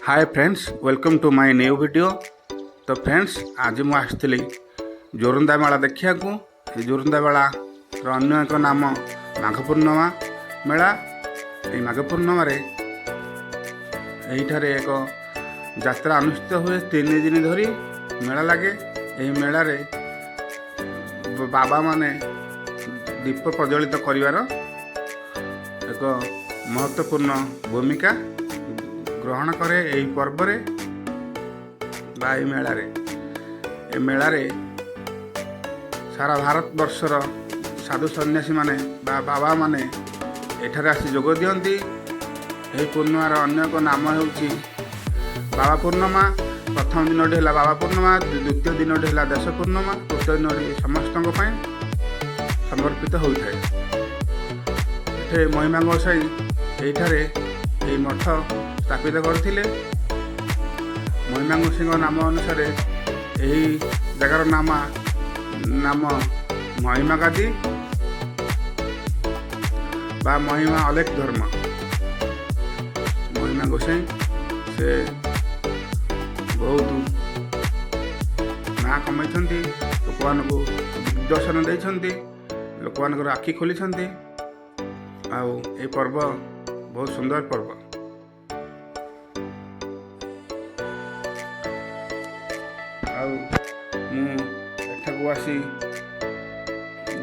Hi friends, welcome to my new video. ତ friends, ଆଜି ମୁଁ ଆସିଥିଲି ଜୋରନ୍ଦା ମେଳା ଦେଖିବାକୁ। ଏ ଜୋରନ୍ଦା ମେଳାର ଅନ୍ୟ ଏକ ନାମ ମାଘ ପୂର୍ଣ୍ଣିମା ମେଳା। ଏହି ମାଘ ପୂର୍ଣ୍ଣିମାରେ ଏହିଠାରେ ଏକ ଯାତ୍ରା ଅନୁଷ୍ଠିତ ହୁଏ। 3 ଦିନ ଧରି ମେଳା ଲାଗେ। ଏହି ମେଳାରେ ବାବାମାନେ ଦୀପ ପ୍ରଜ୍ୱଳିତ କରିବାର ଏକ ମହତ୍ତ୍ୱପୂର୍ଣ୍ଣ ଭୂମିକା ଗ୍ରହଣ କରେ ଏହି ପର୍ବରେ ବା ଏହି ମେଳାରେ। ଏ ମେଳାରେ ସାରା ଭାରତବର୍ଷର ସାଧୁ ସନ୍ନ୍ୟାସୀମାନେ ବା ବାବାମାନେ ଏଠାରେ ଆସି ଯୋଗ ଦିଅନ୍ତି। ଏହି ପୂର୍ଣ୍ଣିମାର ଅନ୍ୟ ଏକ ନାମ ହେଉଛି ବାବା ପୂର୍ଣ୍ଣିମା। ପ୍ରଥମ ଦିନଟି ହେଲା ବାବା ପୂର୍ଣ୍ଣିମା, ଦ୍ୱିତୀୟ ଦିନଟି ହେଲା ଦେଶ ପୂର୍ଣ୍ଣିମା, ତୃତୀୟ ଦିନଟି ସମସ୍ତଙ୍କ ପାଇଁ ସମର୍ପିତ ହୋଇଥାଏ। ଏଠି ମହିମା ଗୋସାଇ ଏଇଠାରେ ଏହି ମଠ ସ୍ଥାପିତ କରିଥିଲେ। ମହିମା ଗୋସାଇଙ୍କ ନାମ ଅନୁସାରେ ଏହି ଜାଗାର ନାମ ମହିମା ଗାଦି ବା ମହିମା ଅଲେଖ ଧର୍ମ। ମହିମା ଗୋସାଇ, ସେ ବହୁତ ନାଁ କମେଇଛନ୍ତି, ଲୋକମାନଙ୍କୁ ଦିଗ୍ଦର୍ଶନ ଦେଇଛନ୍ତି, ଲୋକମାନଙ୍କର ଆଖି ଖୋଲିଛନ୍ତି। ଆଉ ଏ ପର୍ବ ବହୁତ ସୁନ୍ଦର ପର୍ବ। ଆଉ ମୁଁ ଏଠାକୁ ଆସି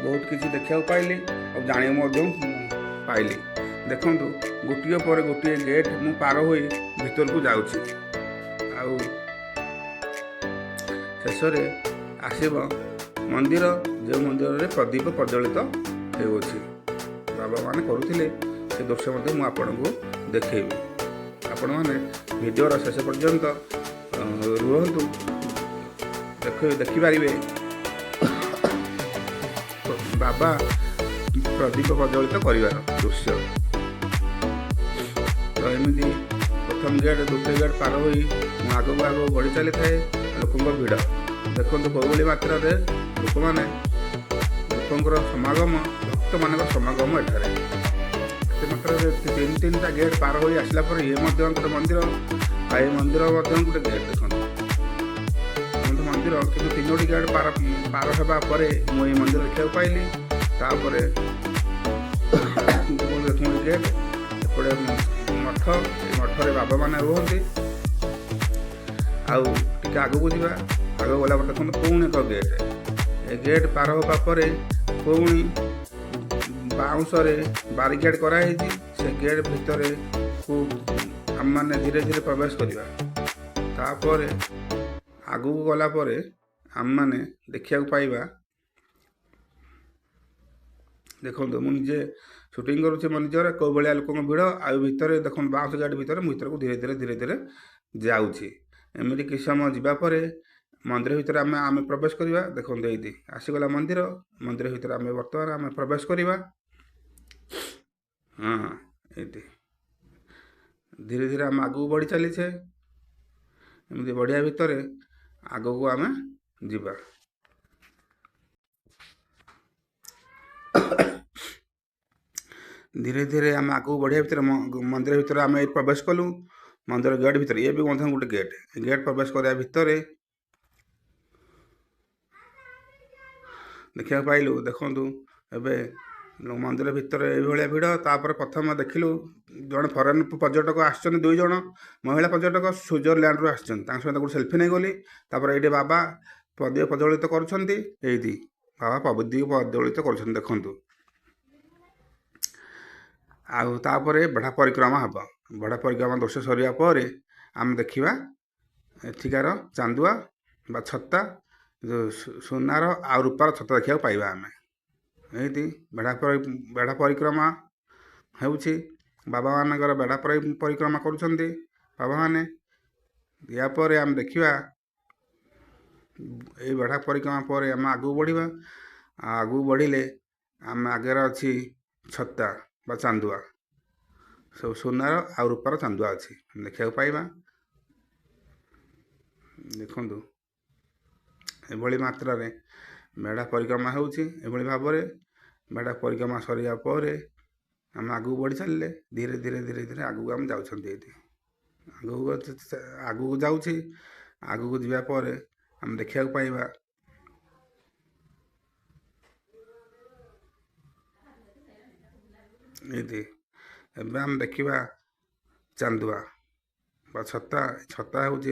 ବହୁତ କିଛି ଦେଖିବାକୁ ପାଇଲି ଆଉ ଜାଣିବାକୁ ମଧ୍ୟ ପାଇଲି। ଦେଖନ୍ତୁ, ଗୋଟିଏ ପରେ ଗୋଟିଏ ଗେଟ୍ ମୁଁ ପାର ହୋଇ ଭିତରକୁ ଯାଉଛି ଆଉ ଶେଷରେ ଆସିବ ମନ୍ଦିର, ଯେଉଁ ମନ୍ଦିରରେ ପ୍ରଦୀପ ପ୍ରଜ୍ୱଳିତ ହେଉଅଛି, ବାବାମାନେ କରୁଥିଲେ। ସେ ଦୃଶ୍ୟ ମଧ୍ୟ ମୁଁ ଆପଣଙ୍କୁ ଦେଖେଇବି। ଆପଣମାନେ ଭିଡ଼ିଓର ଶେଷ ପର୍ଯ୍ୟନ୍ତ ରୁହନ୍ତୁ, ଦେଖିପାରିବେ ବାବା ପ୍ରଦୀପ ପ୍ରଜ୍ୱଳିତ କରିବାର ଦୃଶ୍ୟ। ତ ଏମିତି ପ୍ରଥମ ଗେଟ୍, ଦ୍ୱିତୀୟ ଗେଟ୍ ପାର ହୋଇ ମୁଁ ଆଗକୁ ଆଗକୁ ବଢ଼ି ଚାଲିଥାଏ। ଲୋକଙ୍କ ଭିଡ଼ ଦେଖନ୍ତୁ, କେଉଁଭଳି ମାତ୍ରାରେ ଲୋକମାନେ, ଲୋକଙ୍କର ସମାଗମ, ଭକ୍ତମାନଙ୍କ ସମାଗମ ଏଠାରେ ଏତେ ମାତ୍ରାରେ। ତିନି ତିନିଟା ଗେଟ୍ ପାର ହୋଇ ଆସିଲା ପରେ ଇଏ ମଧ୍ୟ ଗୋଟେ ମନ୍ଦିର ଆଉ ଏ ମନ୍ଦିର ମଧ୍ୟ ଗୋଟେ ଗେଟ୍। ଦେଖନ୍ତୁ ମଧ୍ୟ ମନ୍ଦିର, କିନ୍ତୁ ତିନୋଟି ଗେଟ୍ ପାର ପାର ହେବା ପରେ ମୁଁ ଏଇ ମନ୍ଦିର ଦେଖିବାକୁ ପାଇଲି। ତାପରେ ଦେଖନ୍ତୁ ଗେଟ୍, ଏପଟେ ମଠ। ଏଇ ମଠରେ ବାବାମାନେ ରୁହନ୍ତି। ଆଉ ଟିକେ ଆଗକୁ ଯିବା। ଆଗକୁ ଗଲା ପରେ ଦେଖନ୍ତୁ ପୁଣି ଏକ ଗେଟ୍। ଏ ଗେଟ୍ ପାର ହେବା ପରେ ପୁଣି ବାଉଁଶରେ ବାରିକେଡ଼ କରାହେଇଛି। ସେ ଗେଟ୍ ଭିତରେକୁ ଆମେମାନେ ଧୀରେ ଧୀରେ ପ୍ରବେଶ କରିବା। ତାପରେ ଆଗକୁ ଗଲା ପରେ ଆମେମାନେ ଦେଖିବାକୁ ପାଇବା। ଦେଖନ୍ତୁ, ମୁଁ ନିଜେ ସୁଟିଂ କରୁଛି ମୋ ନିଜର, କେଉଁ ଭଳିଆ ଲୋକଙ୍କ ଭିଡ଼। ଆଉ ଭିତରେ ଦେଖନ୍ତୁ, ବାଉଁଶ ଗେଟ୍ ଭିତରେ ମୁଁ ଭିତରକୁ ଧୀରେ ଧୀରେ ଧୀରେ ଧୀରେ ଯାଉଛି। ଏମିତି କିଛି ସମୟ ଯିବା ପରେ ମନ୍ଦିର ଭିତରେ ଆମେ ପ୍ରବେଶ କରିବା। ଦେଖନ୍ତୁ, ଏଇଠି ଆସିଗଲା ମନ୍ଦିର। ମନ୍ଦିର ଭିତରେ ଆମେ ବର୍ତ୍ତମାନ ଆମେ ପ୍ରବେଶ କରିବା। ହଁ, ଏଇଠି ଧୀରେ ଧୀରେ ଆମେ ଆଗକୁ ବଢ଼ି ଚାଲିଛେ। ଏମିତି ବଢ଼ିଆ ଭିତରେ ଆଗକୁ ଆମେ ଯିବା। ଧୀରେ ଧୀରେ ଆମେ ଆଗକୁ ବଢ଼ିବା ଭିତରେ ମନ୍ଦିର ଭିତରେ ଆମେ ପ୍ରବେଶ କଲୁ। ମନ୍ଦିର ଗେଟ୍ ଭିତରେ ଇଏ ବି ମଧ୍ୟ ଗୋଟେ ଗେଟ୍। ଗେଟ୍ ପ୍ରବେଶ କରିବା ଭିତରେ ଦେଖିବାକୁ ପାଇଲୁ। ଦେଖନ୍ତୁ, ଏବେ ମନ୍ଦିର ଭିତରେ ଏଇଭଳିଆ ଭିଡ଼। ତାପରେ ପ୍ରଥମେ ଦେଖିଲୁ ଜଣେ ଫରେନ୍ ପର୍ଯ୍ୟଟକ ଆସିଛନ୍ତି, ଦୁଇ ଜଣ ମହିଳା ପର୍ଯ୍ୟଟକ ସୁଇଜରଲ୍ୟାଣ୍ଡରୁ ଆସିଛନ୍ତି। ତାଙ୍କ ସହିତ ଗୋଟେ ସେଲ୍ଫି ନେଇଗଲି। ତାପରେ ଏଇଠି ବାବା ପ୍ରଦୀପ ପ୍ରଜ୍ୱଳିତ କରୁଛନ୍ତି। ଏଇଠି ବାବା ପ୍ରଦୀପ ପ୍ରଜ୍ୱଳିତ କରୁଛନ୍ତି, ଦେଖନ୍ତୁ। ଆଉ ତାପରେ ବେଢ଼ା ପରିକ୍ରମା ହେବ। ବେଢ଼ା ପରିକ୍ରମା ଦୃଶ୍ୟ ସରିବା ପରେ ଆମେ ଦେଖିବା ଏଠିକାର ଚାନ୍ଦୁଆ ବା ଛତା, ଯେଉଁ ସୁନାର ଆଉ ରୂପାର ଛତା ଦେଖିବାକୁ ପାଇବା ଆମେ। ଏଇଠି ବେଢ଼ା ପରିକ୍ରମା ହେଉଛି, ବାବାମାନଙ୍କର ବେଢ଼ା ପରିକ୍ରମା କରୁଛନ୍ତି ବାବାମାନେ। ୟା ପରେ ଆମେ ଦେଖିବା, ଏଇ ବେଢ଼ା ପରିକ୍ରମା ପରେ ଆମେ ଆଗକୁ ବଢ଼ିବା। ଆଗକୁ ବଢ଼ିଲେ ଆମେ ଆଗରେ ଅଛି ଛତା ବା ଚାନ୍ଦୁଆ, ସବୁ ସୁନାର ଆଉ ରୂପାର ଚାନ୍ଦୁଆ ଅଛି, ଦେଖିବାକୁ ପାଇବା। ଦେଖନ୍ତୁ, ଏଭଳି ମାତ୍ରାରେ ମେଢ଼ା ପରିକ୍ରମା ହେଉଛି। ଏଭଳି ଭାବରେ ମେଢ଼ା ପରିକ୍ରମା ସରିବା ପରେ ଆମେ ଆଗକୁ ବଢ଼ି ଚାଲିଲେ। ଧୀରେ ଧୀରେ ଧୀରେ ଧୀରେ ଆଗକୁ ଆମେ ଯାଉଛନ୍ତି। ଏଇଠି ଆଗକୁ ଆଗକୁ ଯାଉଛି। ଆଗକୁ ଯିବା ପରେ ଆମେ ଦେଖିବାକୁ ପାଇବା ଏଇଠି। ଏବେ ଆମେ ଦେଖିବା ଚାନ୍ଦୁଆ ବା ଛତା। ଛତା ହେଉଛି